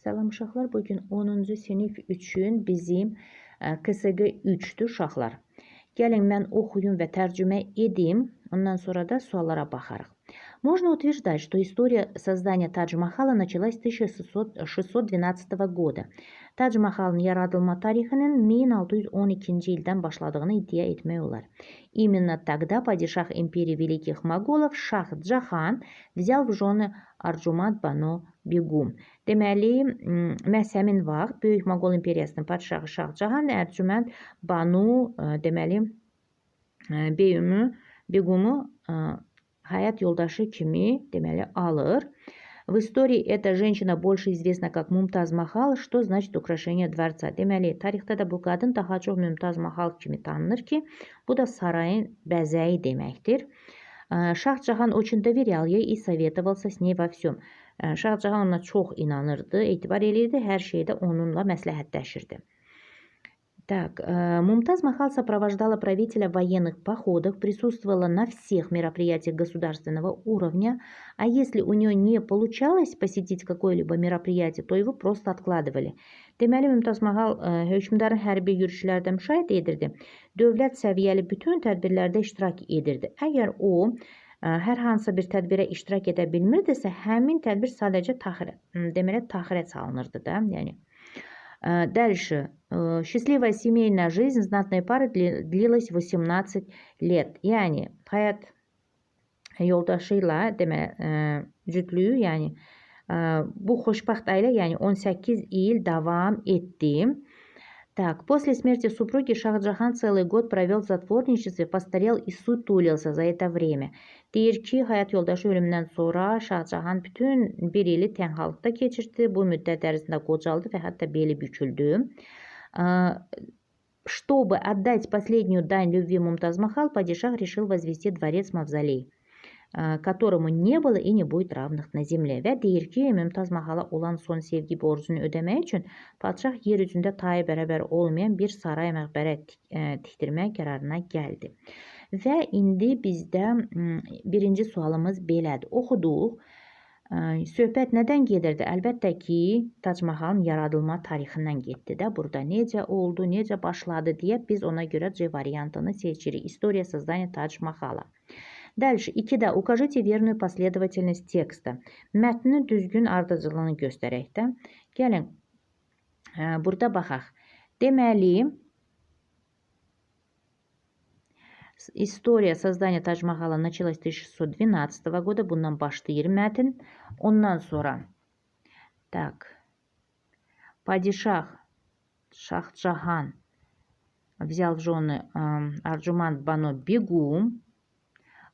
Salam uşaqlar, bugün 10-cu sinif üçün bizim KSG 3-dür uşaqlar. Gəlin mən oxuyum və tərcümə edim, ondan sonra da suallara baxarıq. Можно утверждать, что история создания Тадж-Махала началась с 1612 года. Tac Mahalın yaradılma tarixinin 1612-ci ildən başladığını iddia etmək olar. Именно тогда падишах империи Великих Моголов Шах Джахан взял в жены Арджуманд Бано Бегум. Deməli, məhz həmin vaxt Böyük Moğol imperiyasının padşahı Şah Cahan Ərcümənd Banu, deməli, Beyümü, Begumu həyat yoldaşı kimi deməli alır. В истории эта женщина больше известна как Мумтаз Махал, что значит украшение дворца. Deməli, tarixdə də bu qadın daha çox Mümtaz Mahal kimi tanınır ki, bu da sarayın bəzəyi deməkdir. Şah Cahan очень доверял ей и советовался с ней во всем. Şah Cahan ona çox inanırdı, etibar eləyirdi, hər şeydə onunla məsləhətləşirdi. Так, Мумтаз Махал сопровождала правителя в военных походах, присутствовала на всех мероприятиях государственного уровня, а если у нее не получалось посетить какое-либо мероприятие, то его просто откладывали. Deməli, Mümtaz Mahal hökmdarın hərbi yürüşlərdə müşayiət edirdi. Dövlət səviyyəli bütün tədbirlərdə iştirak edirdi. Əgər o hər hansısa bir tədbirə iştirak edə bilmirdisə, həmin tədbir sadəcə taxirə, deməli, taxirə salınırdı da, yəni. Дальше. Счастливая семейная жизнь знатной пары длилась 18 лет. Yəni həyat yoldaşı ilə deməli cütlüyü, yəni bu xoşbəxt ailə, yəni 18 il davam etdi. Так, после смерти супруги Шах-Джахан целый год провел в затворничестве, постарел и сутулился за это время. Deyir ki, həyat yoldaşı ölümündən sonra Şah-Cahan bütün bir ili tənhalıqda keçirdi. Bu müddət ərzində qocaldı və hətta beli büküldü. Чтобы отдать последнюю дань любви Мумтаз Махал, падишах решил возвести дворец-мавзолей, которому не было и не будет равных на земле. Və deyir ki, Mümtaz Mahala olan son sevgi borcunu ödəmək üçün padşah yer üzündə tayı bərabər olmayan bir saray məqbərə tikdirmək qərarına gəldi. Və indi bizdə birinci sualımız belədir. Oxuduq. Söhbət nədən gedirdi? Əlbəttə ki, Tac Mahalın yaradılma tarixindən getdi də. Burada necə oldu, necə başladı deyə biz ona görə C variantını seçirik. История создания Tac Mahala. Дальше. 2-də укажите верную последовательность текста. Mətnin düzgün ardıcıllığını göstərək də. Gəlin, burada baxaq. Deməli, история создания Tac Mahala началась 1612 года. Bundan başlayır mətn. Ondan sonra, так, падишах Шах Джахан взял в жены Арджуманд Бано Бегум.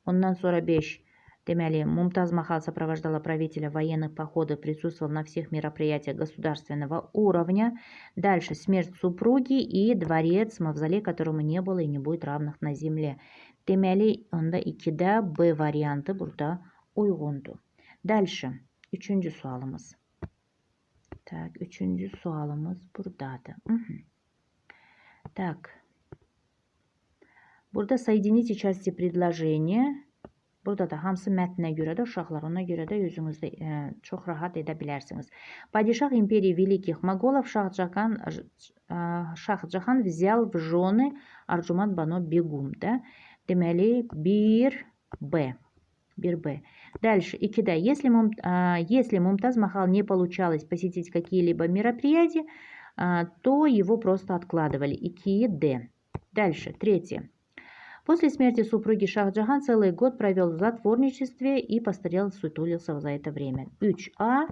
Ondan sonra 5. Deməli, Мумтаз Махал сопровождала правителя в военных походах, присутствовал на всех мероприятиях государственного уровня. Дальше смерть супруги и дворец, мавзолей, которому не было и не будет равных на земле. Deməli, onda 2-də B variantı burada uyğundur. Дальше. Üçüncü sualımız. Так, üçüncü sualımız buradadır. Так. Burada соедините части предложения. Burada da hamısı mətnə görə də uşaqlar, ona görə də özünüzdə çox rahat edə bilərsiniz. Падишах империи Великих Моголов Шах Джахан взял в жены Арджуманд Бано Бегум. Да? Deməli, 1B. 1B. Дальше, 2-də. Если Мумтаз Махал не получалось посетить какие-либо мероприятия, то его просто откладывали. 2D. Дальше, третье. После смерти супруги Шах Джахан целый год провел в затворничестве и постарел, сутулился за это время. 3А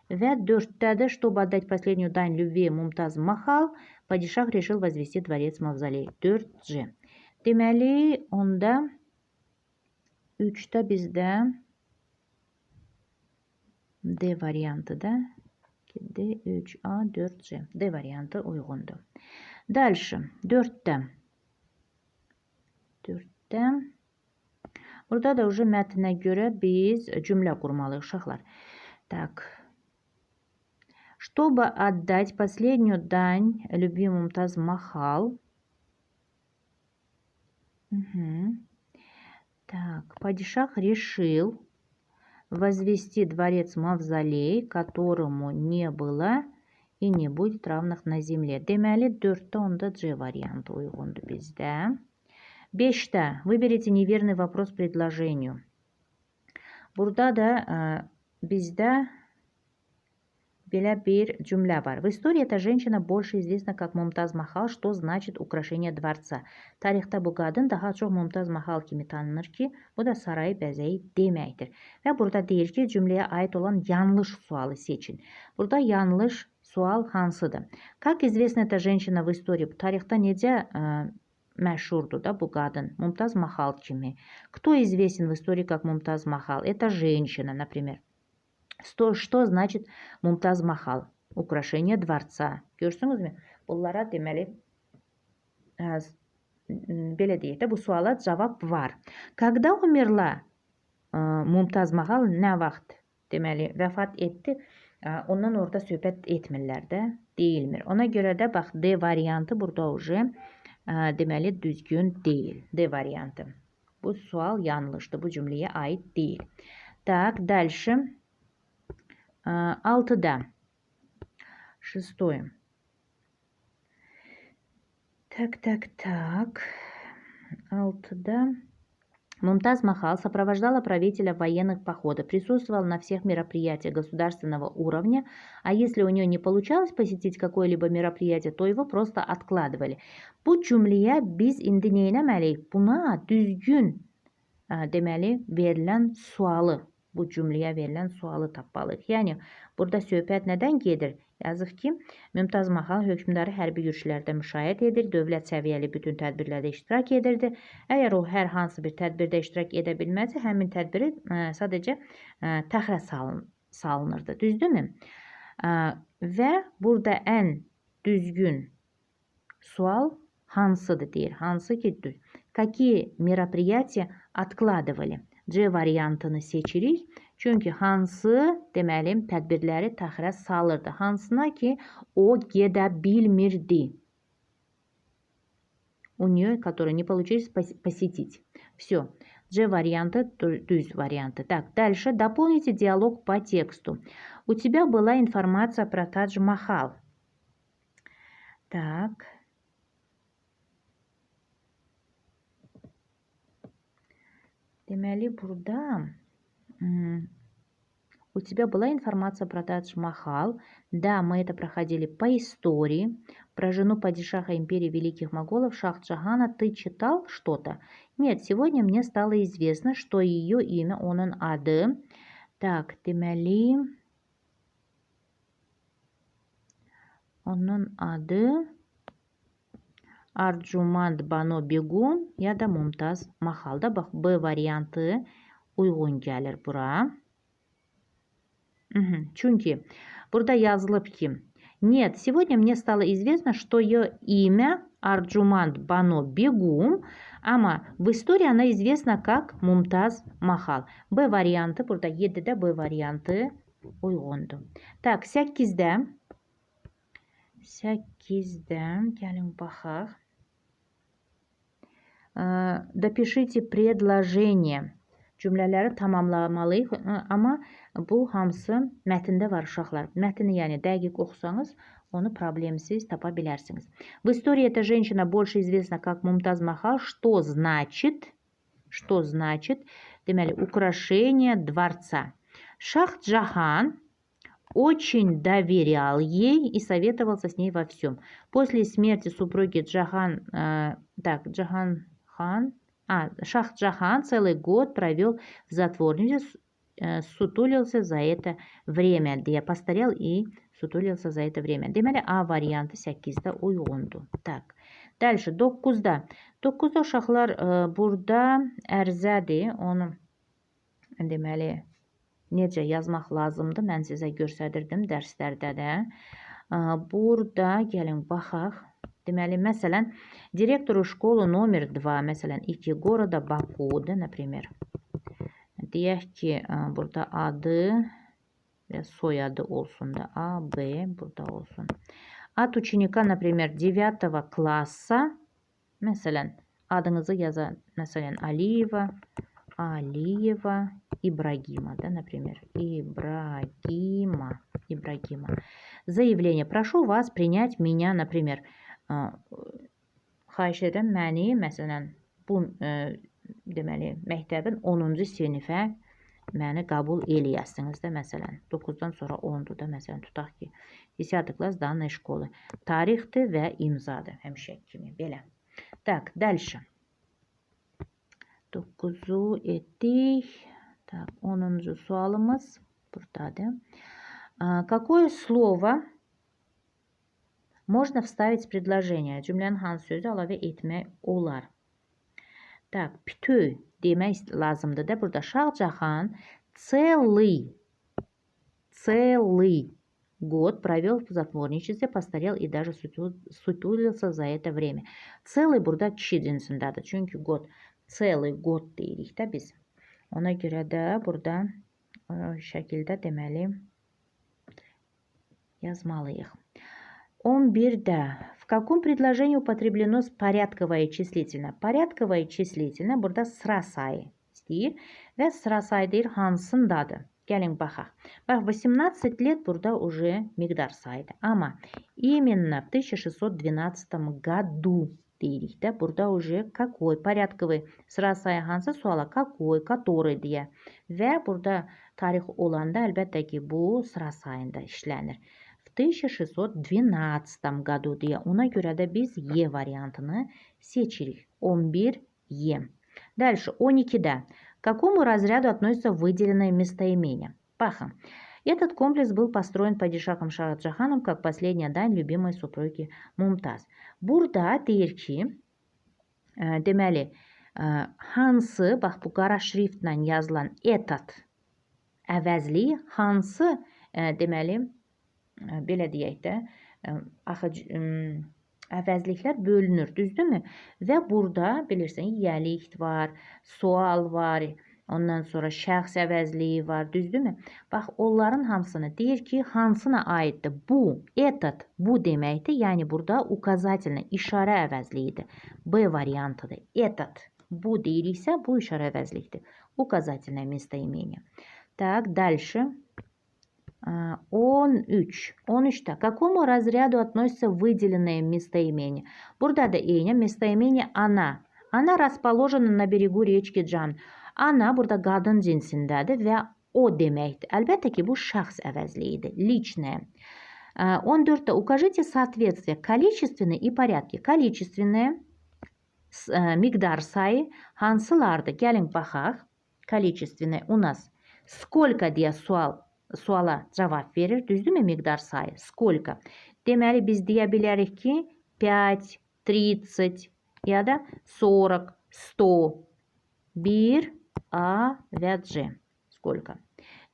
və 4-də, чтобы отдать последнюю дань любви Мумтаз Махал, падишах решил возвести дворец-мавзолей. 4G. Deməli, onda 3-də bizdə D variantı da D, 3A, 4C. D variantı uyğundur. Дальше. 4-də. 4-də. Burada da уже mətnə görə biz cümlə qurmalıyıq uşaqlar. Так. Чтобы отдать последнюю дань любви Мумтаз Махал. Угу. Так, падишах решил Возвести дворец мавзолей, которому не было и не будет равных на земле. Deməli, 4-də onda C variantı uyğundur bizdə. 5-də выберите неверный вопрос предложению. Burada da bizdə belə bir cümlə var. В истории эта женщина больше известна как Мумтаз Махал, что значит украшение дворца. Tarixdə bu qadın daha çox Mumtaz Mahal kimi tanınır ki, bu da sarayı bəzəyi deməkdir. Və burada deyir ki, cümləyə aid olan yanlış sualı seçin. Burada yanlış sual hansıdır? Как известна эта женщина в истории? Tarixdə necə məşhurdur da bu qadın? Mumtaz Mahal kimi. Кто известен в истории как Мумтаз Махал? Это женщина, например. Что значит Mumtaz Mahal? Украшение дворца. Görürsünüzmü? Bunlara deməli, belə deyək də, bu suala cavab var. Когда умерла Mumtaz Mahal? Nə vaxt deməli, vəfat etdi? Ondan orada söhbət etmirlər də, deyilmir. Ona görə də, bax, D variantı burada уже deməli, düzgün deyil. D variantı. Bu sual yanlışdır. Bu cümləyə aid deyil. Так, дальше. 6-da. Шестое. Так, так, так. 6-da. Мумтаз Махал сопровождала правителя в военных походах, присутствовала на всех мероприятиях государственного уровня, а если у нее не получалось посетить какое-либо мероприятие, то его просто откладывали. Bu cümləyə biz indi nə etməliyik? Buna düzgün, deməli, verilən sualı, bu cümləyə verilən sualı tapmalıyıq. Yəni, burada söhbət nədən gedir? Yazıq ki, Mümtaz Mahal hökmdarı hərbi yürüşlərdə müşayiət edir, dövlət səviyyəli bütün tədbirlərdə iştirak edirdi. Əgər o hər hansı bir tədbirdə iştirak edə bilməzsə, həmin tədbiri sadəcə təxirə salınırdı. Düzdürmü? Və burada ən düzgün sual hansıdır deyir. Hansı ki, düz. Какие мероприятия откладывали? C variantını seçirik. Çünki hansı, deməli, tədbirləri təxirə salırdı. Hansına ki, o gedə bilmirdi. У нее, которую не получилось посетить. Все. G варианты, düz варианты. Так, дальше. Дополните диалог по тексту. У тебя была информация про Тадж-Махал. Так. Deməli, burada у тебя была информация про Тадж-Махал. Да, мы это проходили по истории. Про жену падишаха империи Великих Моголов Шах-Джахана ты читал что-то? Нет, сегодня мне стало известно, что ее имя onun adı. Так, deməli, onun adı Arcumand Banu Begum ya da Mumtaz Mahal'da. Bax, B variantı uyğun gəlir bura. Çünki burada yazılıb ki, нет, сегодня мне стало известно, что ее имя Арджуманд Бану Бегум, ama в истории она известна как Mumtaz Mahal. B variantı burada 7-də B variantı uyğundur. Так, 8-də 8-də gəlin baxaq. Допишите предложение. Cümlələri tamamlamalıyıq, amma bu hamısı mətndə var uşaqlar. Mətni yəni dəqiq oxusanız, onu problemsiz tapa bilərsiniz. В истории эта женщина больше известна как Мумтаз Махал, что значит, deməli, украшение дворца. Шах-Джахан очень доверял ей и советовался с ней во всем. После смерти супруги Шах-Джахан целый год провел в затворничестве, сутулился за это время. Deyə постарел и сутулился за это время. Deməli, A variantı 8-də uyğundur. Так, дальше 9-da. 9-da uşaqlar burada ərizədir. Onu deməli, necə yazmaq lazımdır, mən sizə göstərirdim dərslərdə də. Burada gəlin baxaq. Deməli, məsələn, директору школы номер 2, məsələn, 2 города Баку, да, например. Deyək ki, burada adı və soyadı olsun da, A, B burada olsun. От ученика, например, 9 класса, məsələn, adınızı yazan, məsələn, Aliyeva Алиева Ибрагима, да, например. Ибрагима. Ибрагима. Заявление. Прошу вас принять меня, например. Xahiş edirəm məni, məsələn, bu deməli, məktəbin 10-cu sinifə məni qəbul eləyəsiniz də, məsələn, 9-dan sonra 10-dur da, məsələn, tutaq ki, 10 класс данной школы. Tarixdir və imzadır, həmişə kimi, belə. Так, дальше. 9-u etdik. Так, 10-cu sualımız buradadır. Какое слово можно вставить в предложение? Cümlənin hansı sözü əlavə etmək olar? Так, bütöv demək lazımdır da. Burada Şah Cahan целый год провел в затворничестве, постарел и даже сутулился за это время. Целый burada kişi cinsindədir. Çünki год, целый год deyirik də biz. Ona görə də burada o şəkildə deməli yazmalıyıq. 11-də в каком предложении употреблено порядковое числительное? Порядковое числительное burada sıra sayı istəyir və sıra sayı deyir hansındadır? Gəlin baxaq. Bax, 18 лет burada уже miqdar sayıdır. Amma именно в 1612 году deyirik də, burada уже какой порядковый sıra sayı hansı suala какой, который deyə və burada tarix olanda əlbəttə ki, bu sıra sayında işlənir. В 1612 году deyə. Ona görə də biz E variantını seçirik. 11 E. Дальше 12-də. К какому разряду относится выделенное местоимение? Baxın. Этот комплекс был построен падишахом Шах-Джаханом как последняя дань любимой супруги Мумтаз. Burada deyir ki, deməli, hansı, bax bu qara şriftlə yazılan этот əvəzliyi hansı, deməli, belə deyək də, axı əvəzliklər bölünür, düzdürmü? Və burada bilirsən, yiyəlik var, sual var, ondan sonra şəxs əvəzliyi var, düzdürmü? Bax, onların hamısını deyir ki, hansına aiddir? Bu, этот, bu deməkdir. Yəni burada указательный, işarə əvəzliyidir. B variantıdır. Этот, bu deyiriksə, bu işarə əvəzlikdir. Указательное местоимение. Так, дальше. 13. 13-də к какому разряду относится выделенное местоимение? Burada da eyni местоимение она. Она расположена на берегу речки Джам. Она burada qadın cinsindədir və o deməkdir. Əlbəttə ki, bu şəxs əvəzliyidir. Личное. 14-də укажите соответствие количественное и порядки. Количественное miqdar sayı hansılardır? Gəlin baxaq. Количественное у нас сколько deyə suala cavab verir. Düzdürmü miqdar sayı? Сколько? Deməli biz deyə bilərik ki, 5, 30 ya da 40, 100. 1, A və C. Сколько?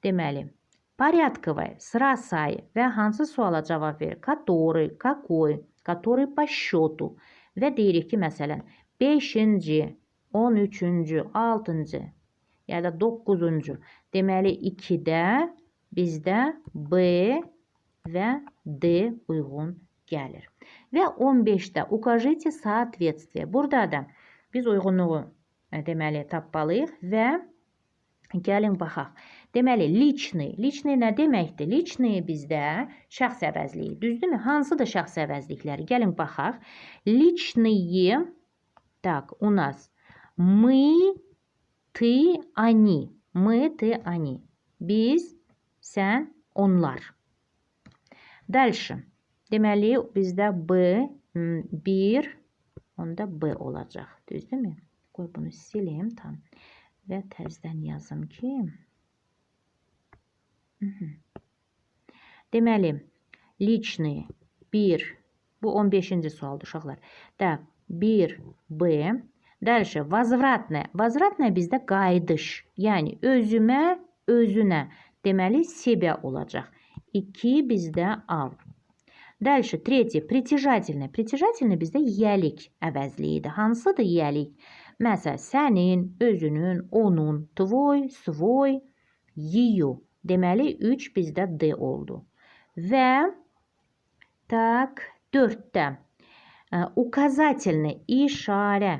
Deməli, порядковая sıra sayı və hansı suala cavab verir? Который, какой, который по счету. Və deyirik ki, məsələn, 5-ci, 13-cü, 6-cı ya da 9-cu. Deməli, 2-də bizdə B və D uyğun gəlir. Və 15-də укажите соответствие. Burada da biz uyğunluğu deməli tapmalıyıq və gəlin baxaq. Deməli, личный. Личный nə deməkdir? Личный bizdə şəxs əvəzliyi. Düzdürmü? Hansıdır şəxs əvəzlikləri? Gəlin baxaq. Личные. Так, у нас мы, ты, они. Мы, ты, они. Biz, sən, onlar. Дальше. Deməli, bizdə B, 1, onda B olacaq. Düzdürmü? Qoy bunu silim tam və təzdən yazım ki. Deməli, личный 1, bu 15-ci sualdır uşaqlar. Так, 1, B. Дальше, возвратное. Возвратное bizdə qayıdış. Yəni, özümə, özünə. Deməli, себя olacaq. 2 bizdə A. Дальше, третье, притяжательное. Притяжательное bizdə yiyəlik əvəzliyidir. Hansıdır yiyəlik? Məsələn, sənin, özünün, onun, твой, свой, ее. Deməli, 3 bizdə D oldu. Və так, 4-də указательный işarə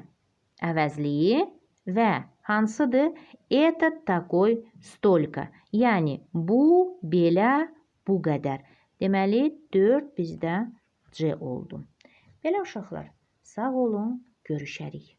əvəzliyi və Hansıdır? Этот, такой, столько. Yəni bu, belə, bu qədər. Deməli 4 bizdə C oldu. Belə uşaqlar, sağ olun, görüşərik.